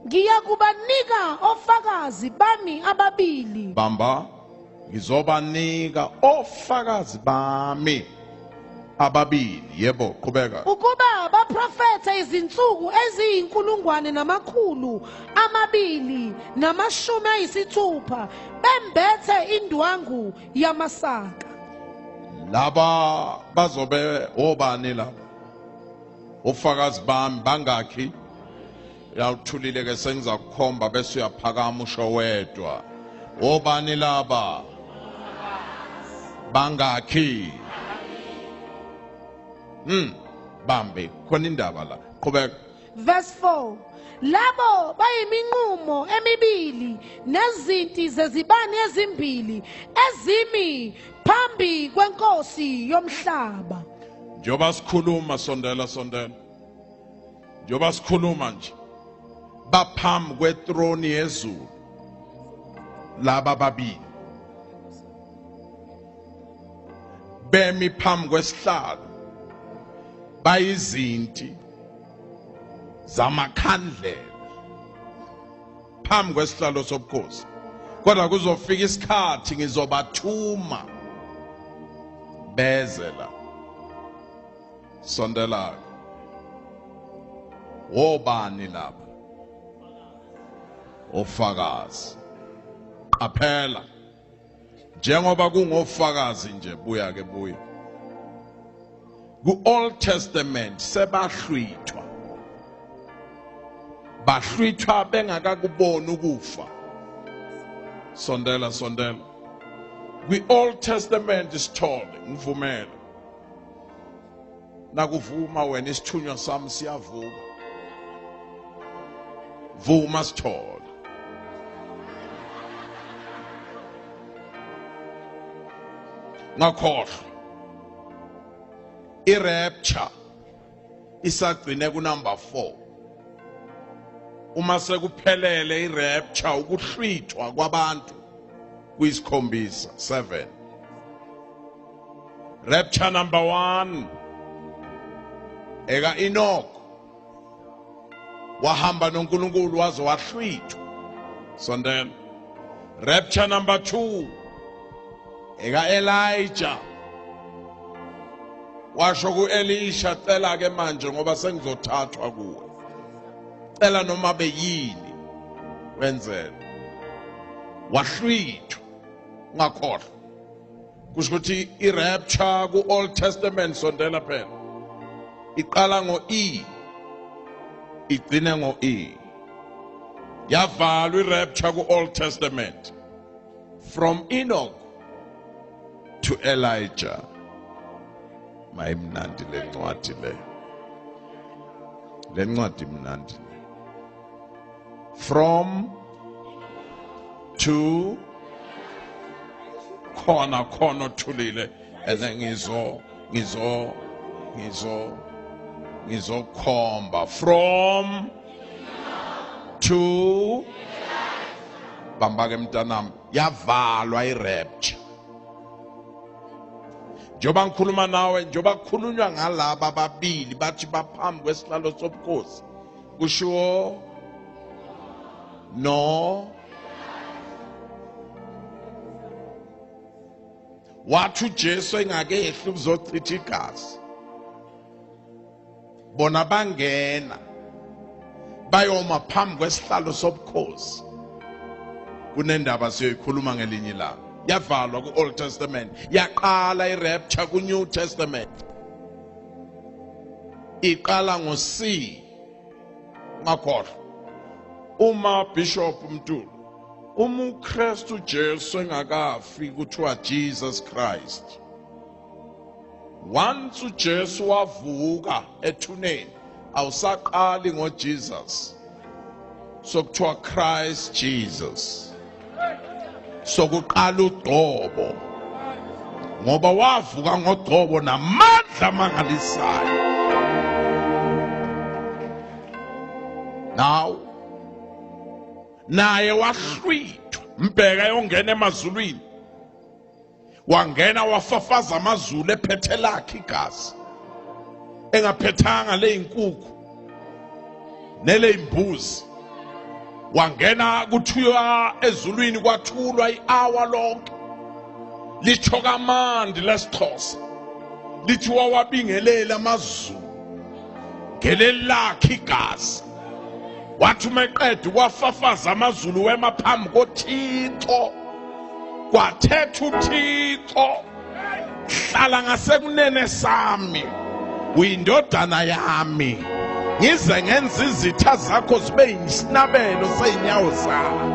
Ngiyakubanika ofakazi bami ababili. Bamba, ngizobanika ofakazi bami ababili. Yebo, qhubeka. Ukuba baprofethe izinsuku eziyinkulungwane namakhulu 260 bembethe indwangu yamasaka. Laba bazobe obani laba? Ofakazi bami bangakhi? Yawuthulile ke sengizakukhomba bese uyaphakama usho wedwa. Obani laba? Bangakhi? Bambe khona indaba la. Qhubeka. Verse 4 Labo bayiminqumo emibili nezinti zezibani ezimbili ezimi phambi kwenkosi yomhlaba. Njengoba sikhuluma sondela sondela. Njengoba sikhuluma nje baphambi kwethrone yezulu laba babili bemi phambi kwesihlalo bayizinti zamakhandlela phambi kwesihlalo sobukhosi kodwa kuzofika isikhathi ngizobathuma beze la sondela wobani laba ofakazi qaphela njengoba kungofakazi nje buya ke buya ku Old Testament sebahlwithwa bahlwithwa bengakakuboni ukufa sondela sondela kwi Old Testament sithole ngivumele nakuvuma wena isithunywa sami siyavuka vuma sithole ngakhohlwa irapture isagcine ku number 4 uma sekuphelele irapture ukuhlwithwa kwabantu kuyisikhombisa 7 rapture number 1 eka Enoch wahamba noNkulunkulu waze wahlwithwa sondela rapture number 2 eka Elijah washo kuElisha cela ke manje ngoba sengizothathwa kuwe cela noma beyini wenzele wahlwithwa ungakhohlwa kusho ukuthi i-rapture ku-Old Testament sondela phela iqala ngo-E igcine ngo-E yavalwa i-rapture ku-Old Testament from Enoch to Elijah mayimnandi le ncwadi le le ncwadi imnandi from to khona khona othulile and then ngizo ngizo ngizo ngizokhomba from to bamba ke mntanami yavalwa irapture njengoba ngikhuluma nawe njengoba kukhulunywa ngalaba ababili bathi baphambi kwesihlalo sobukhosi kushiwo no wathi uJesu engakehli ukuzochitha igazi bona bangena bayoma phambi kwesihlalo sobukhosi kunendaba siyoyikhuluma ngelinye ilanga yavalwa ku-Old Testament yaqala i-rapture ku-New Testament iqala ngo-C ungakhohlwa uma Bishop Mtulu uma uKristu Jesu engakafi kuthiwa Jesus Christ once uJesu wavuka ethuneni awusaqali ngoJesus sokuthiwa Christ Jesus sokuqala ugcobo ngoba wavuka ngogcobo namandla amangalisayo now naye wahlwithwa mbheka yongena emazulwini wangena wafafaza amazulu ephethe lakhe igazi engaphethanga leyinkukhu neleyimbuzi wangena kuthiywa ezulwini kwathulwa i-awa lonke litsho kamandi lesixhosa lithi wawabingelela amazulu ngelelakhe igazi wathi uma eqeda kwafafaza amazulu wema phambi kothixo kwathetha uthixo hlala ngasekunene sami uyindodana yami ngize ngenza izitha zakho zibe yisinabelo sey'nyawo zakho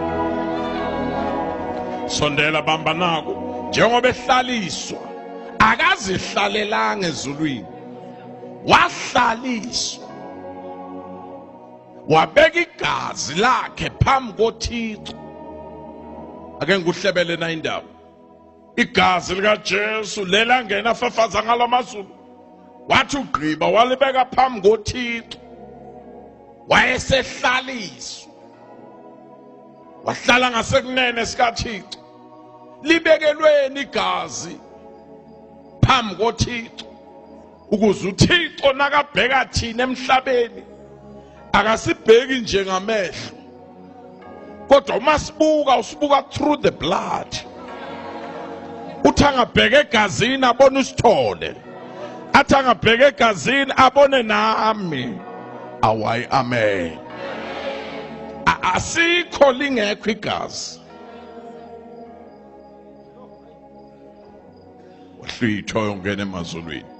sondela bamba naku njengoba ehlaliswa akazihlalelanga ezulwini wahlaliswa wabeka igazi lakhe phambi koThixo ake ngikuhlebele na indaba igazi likaJesu lelangena afafaza ngalamazulu wathi ugqiba walibeka phambi koThixo wayesehlaliswa wahlala ngasekunene sikaThixo libekelweni igazi phambi koThixo ukuze uThixo nakabheka thina emhlabeni akasibheki nje ngamehlo kodwa uma sibuka usibuka through the blood uthi angabheka egazini abone usithole athi angabheka egazini abone nami awayi amen asikho lingekho igazi wahlwithwa yongena emazulwini.